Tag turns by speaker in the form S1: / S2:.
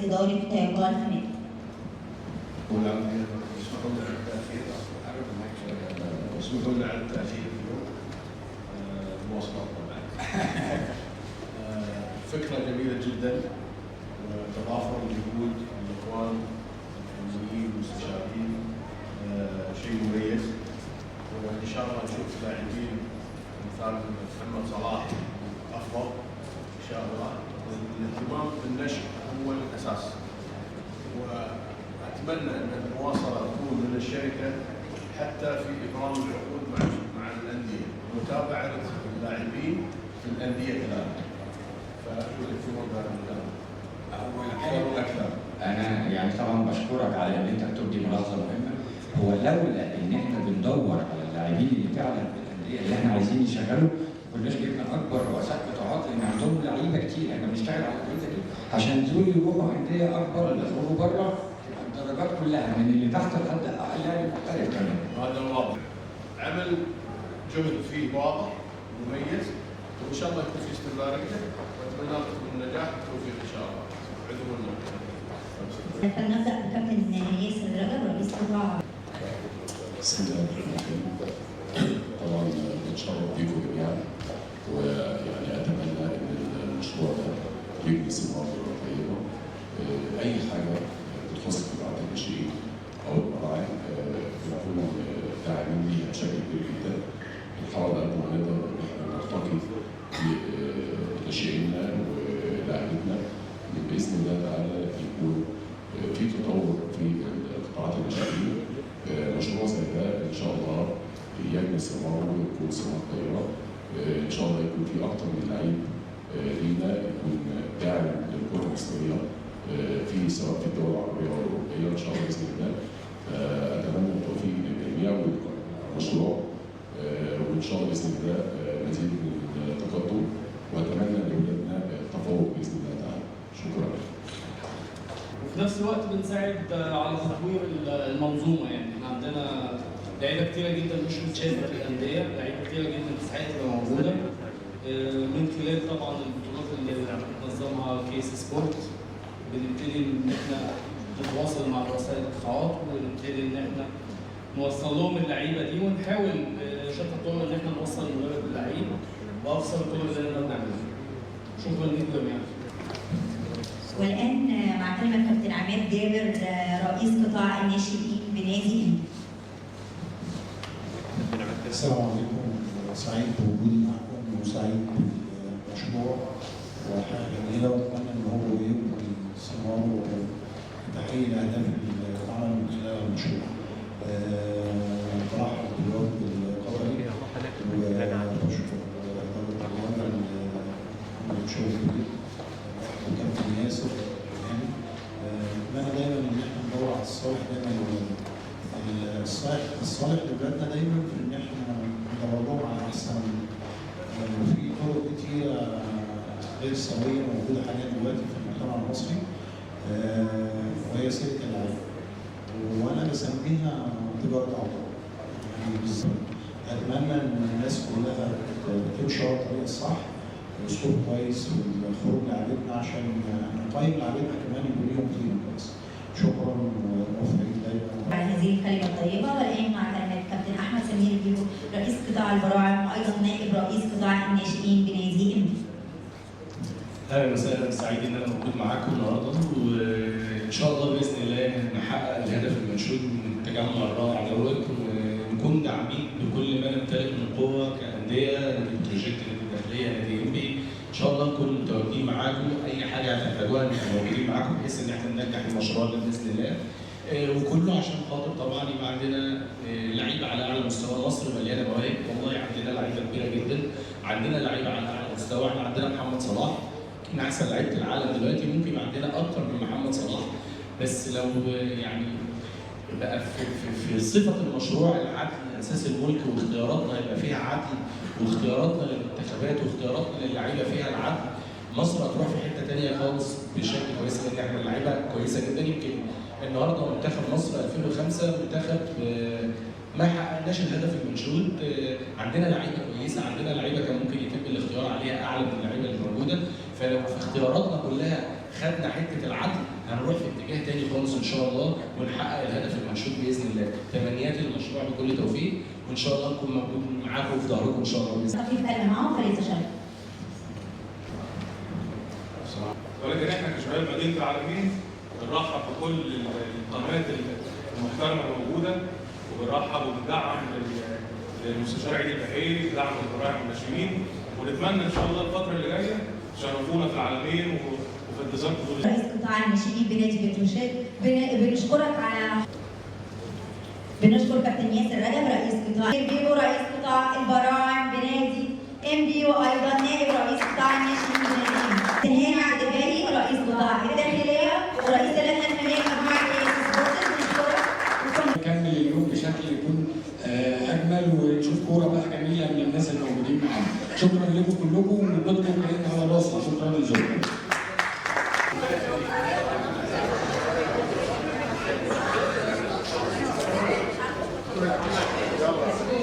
S1: إدارة جولف نت.
S2: اسمحوا لنا على التأخير اليوم، المواصلات طبعا. فكرة جميلة جدا، وتضافر جهود الإخوان الفنيين والمستشارين شيء مميز، وإن شاء الله نشوف لاعبين مثال محمد صلاح أفضل إن شاء الله. الاهتمام بالنشء هو الأساس، وأتمنى أن المواصلة تكون من الشركة حتى في إبرام العقود مع الأندية، متابعة اللاعبين في الأندية كذلك. فأرجو الاهتمام بهذا المجال.
S3: أول
S2: أكثر.
S3: أنا يعني طبعا بشكرك على إن أنت بتبدي ملاحظة مهمة. هو لولا إن إحنا بندور على اللاعبين اللي فعلا في الأندية اللي إحنا عايزين يشغلوا، ما كناش جبنا أكبر رؤساء قطاعات، لأن عندهم لعيبة كتير. إحنا بنشتغل على اللعيبة دي عشان دول يروحوا أندية أكبر، يخرجوا بره، تبقى الدرجات كلها من اللي تحت لحد أقل لاعب محترف كمان.
S2: هذا واضح. عمل جهد فيه واضح مميز، وإن شاء الله يكون في استمرارية، وأتمنى لكم النجاح والتوفيق إن شاء الله. عدوا لنا.
S1: فلنبدأ بكابتن ياسر رجب رئيس قطاع.
S4: بسم الله الرحمن الرحيم. طبعا بتشرف بيكم جميعا، ويعني اتمنى ان المشروع ده يجني ثمار طيبة. اي حاجة بتخص قطاعات الناشئين او المراعي بنكون داعمين ليها بشكل كبير جدا. بنحاول على قد ما نقدر ان احنا نرتقي بناشئيننا ولاعيبتنا، باذن الله تعالى يكون في تطور في قطاعات الناشئين. مشروع زي ده ان شاء الله يجني ثماره ويكون ثمار طيبة. ان شاء الله يكون في اكتر من لعيب لينا يكون داعم للكرة المصرية في سواء في الدول العربية والاوروبيه ان شاء الله باذن الله. اتمنى التوفيق للجميع والمشروع، وان شاء الله باذن الله مزيد من التقدم، واتمنى لاولادنا التفوق باذن الله تعالى. شكرا.
S5: وفي نفس الوقت بنساعد على تطوير المنظومة. يعني احنا عندنا لعيبة كتيرة جدا مش متشافه في الاندية، لعيبة كتيرة جدا تستحق تبقى موجودة، من خلال طبعا البطولات اللي بتنظمها كيس سبورت. بنبتدي ان احنا نتواصل مع رؤساء القطاعات، ونبتدي ان احنا نوصل لهم اللعيبة دي، ونحاول بشتى الطرق ان احنا نوصل المدرب للعيب بابسط الطرق اللي نقدر نعملها. شكرا لكم جميعا.
S1: والآن مع كلمة كابتن عماد جابر رئيس قطاع الناشئين بنادي إنبي.
S6: السلام عليكم، سعيد بوجودي معكم وسعيد بالمشروع، وحاجة جميلة، وأتمنى إن هو يبني ثماره وتحقيق الأهداف اللي اتعمل من خلال المشروع. برحب بالوفد القطري وبشكر إدارة الوزارة اللي شغل كبير وكابتن ياسر كمان. أتمنى دايما إن احنا ندور على الصالح دايما لولادنا. الصالح لولادنا دايما في إن احنا ندور لهم على أحسن. وفي طرق كتيرة غير سوية موجودة حاليا دلوقتي في المجتمع المصري، وهي سيرة اللعيبة، وأنا بسميها تجارة أعضاء. يعني بالظبط أتمنى إن الناس كلها تمشي ورا الطريق الصح، بأسلوب كويس، والخروج لعيبتنا عشان نقيم لعيبتنا كمان يكون ليهم قيمة كويس. شكرا وموفقين دايما.
S1: على هذه الكلمة الطيبة. والآن مع كلمة كابتن أحمد سمير بيبو رئيس قطاع البراعم وأيضا نائب رئيس قطاع الناشئين بنادي إنبي.
S7: اهلا وسهلا، سعيد ان انا موجود معاكم النهارده، وان شاء الله باذن الله نحقق الهدف المنشود من التجمع الرائع دوت، ونكون داعمين بكل ما نمتلك من قوة كانديه، نادي بتروجيت، نادي الداخلية، نادي انبي. ان شاء الله نكون متواجدين معاكم، اي حاجة هتحتاجوها نبقى موجودين معاكم بحيث ان احنا ننجح المشروع ده باذن الله. وكله عشان خاطر طبعا يبقى عندنا لعيبة على اعلى مستوى. مصر مليانة مواهب والله، عندنا لعيبة كبيرة جدا، عندنا لعيبة على اعلى مستوى. احنا عندنا محمد صلاح من احسن لعيبة العالم دلوقتي، ممكن يبقى عندنا اكتر من محمد صلاح، بس لو يعني بقى في صفة المشروع العدل اساس الملك، واختياراتنا يبقى فيها عدل، واختياراتنا للمنتخبات واختياراتنا للعيبة فيها العدل، مصر هتروح في حتة ثانية خالص بشكل كويس، لان احنا اللعيبة كويسة جدا. يمكن النهارده منتخب مصر 2005 منتخب ما حققناش الهدف المنشود، عندنا لعيبة كويسة، عندنا لعيبة كان ممكن يتم الاختيار عليها اعلى من اللعيبة اللي موجودة. فلو في اختياراتنا كلها خدنا حتة العدل هنروح في اتجاه تاني خالص ان شاء الله، ونحقق الهدف المنشود باذن الله. تمنياتي للمشروع بكل توفيق، وان شاء الله نكون موجود معاكم وفي ظهركم ان شاء الله باذن
S1: الله. اتكلم معاهم فريد شرف.
S8: ولكن احنا كشباب مدينة العالمين بنرحب بكل القنوات المحترمة الموجودة، وبنرحب وبندعم للمستشار عيد البحيري بدعم البراعم والناشئين، ونتمنى ان شاء الله الفترة اللي جاية تشرفونا في العالمين وفي انتظار بطوله.
S1: رئيس قطاع الناشئين بنادي بتروجيت، بنشكرك على بنشكر كابتن ياسر رجب رئيس قطاع بيبو رئيس قطاع البراعم بنادي ام بي، وايضا نائب رئيس قطاع الناشئين بنادي ام هاني عبد الباري رئيس قطاع الداخلية ورئيس اللجنة الفنية لمجموعة سبورتس. بنشكرك.
S3: نكمل اليوم بشكل يكون اجمل، ونشوف كورة بقى جميلة من الناس الموجودين معانا. شكرا لكم كلكم، ووجودكم كان على راسي. شكرا لزوجكم.
S2: يلا.